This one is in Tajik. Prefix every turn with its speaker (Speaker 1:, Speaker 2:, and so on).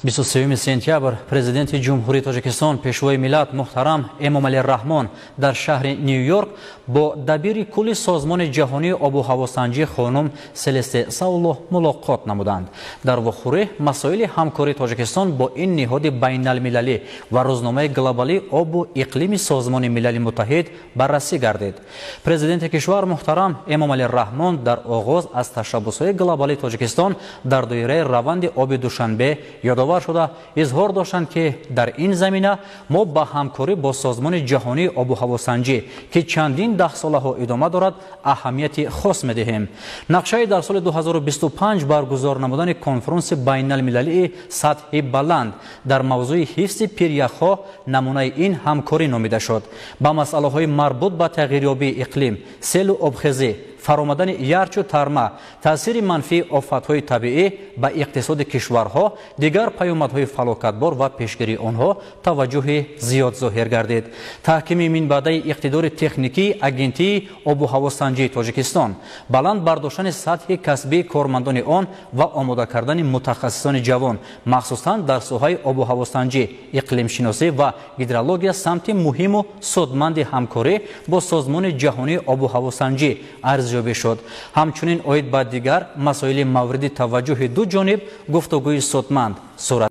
Speaker 1: 23 сентябр Президенти Ҷумҳурии Тоҷикистон, Пешвои миллат муҳтарам Эмомалӣ Раҳмон дар шаҳри Ню-Йорк бо дабири кулли Созмони ҷаҳонии обу ҳавосанҷӣ хонум Селесте Сауло мулоқот намуданд. Дар вохӯрӣ масоили ҳамкории Тоҷикистон бо ин ниҳоди байналмилалӣ ва рӯзномаи глобалии обу иқлими Созмони Милали Муттаҳид баррасӣ гардид. Президенти кишвар муҳтарам Эмомалӣ Раҳмон дар оғоз аз ташаббусҳои глобалии Тоҷикистон дар доираи раванди оби Душанбе ёдовар шуда, изҳор доштанд, ки дар ин замина мо ба ҳамкорӣ бо Созмони ҷаҳонии обу ҳавосанҷӣ, ки чандин даҳсолаҳо идома дорад, аҳамияти хос медиҳем. Нақшаи дар соли 2025 баргузор намудани конфронси байналмилалии сатҳи баланд дар мавзӯи ҳифзи пиряхҳо намунаи ин ҳамкорӣ номида шуд. Ба масъалаҳои марбут ба тағйирёбии иқлим, селу обхезӣ, фаромадани ярчу тарма, таъсири манфии офатҳои табиӣ ба иқтисоди кишварҳо, дигар паёмадҳои фалокатбор ва пешгирии онҳо таваҷҷӯҳи зиёд зоҳир гардид. Таҳкими минбаъдаи иқтидори техникии Агентии обу ҳавосанҷии Тоҷикистон, баланд бардоштани сатҳи касбии кормандони он ва омода кардани мутахассисони ҷавон, махсусан дар соҳаи обу ҳавосанҷӣ, иқлимшиносӣ ва гидрология самти муҳиму судманди ҳамкорӣ бо Созмони ҷаҳонии обу ҳавосанҷӣ арзёбӣ шуд. Ҳамчунин оид ба дигар масоили мавриди таваҷҷӯҳи ду ҷониб гуфтугӯи судманд сурат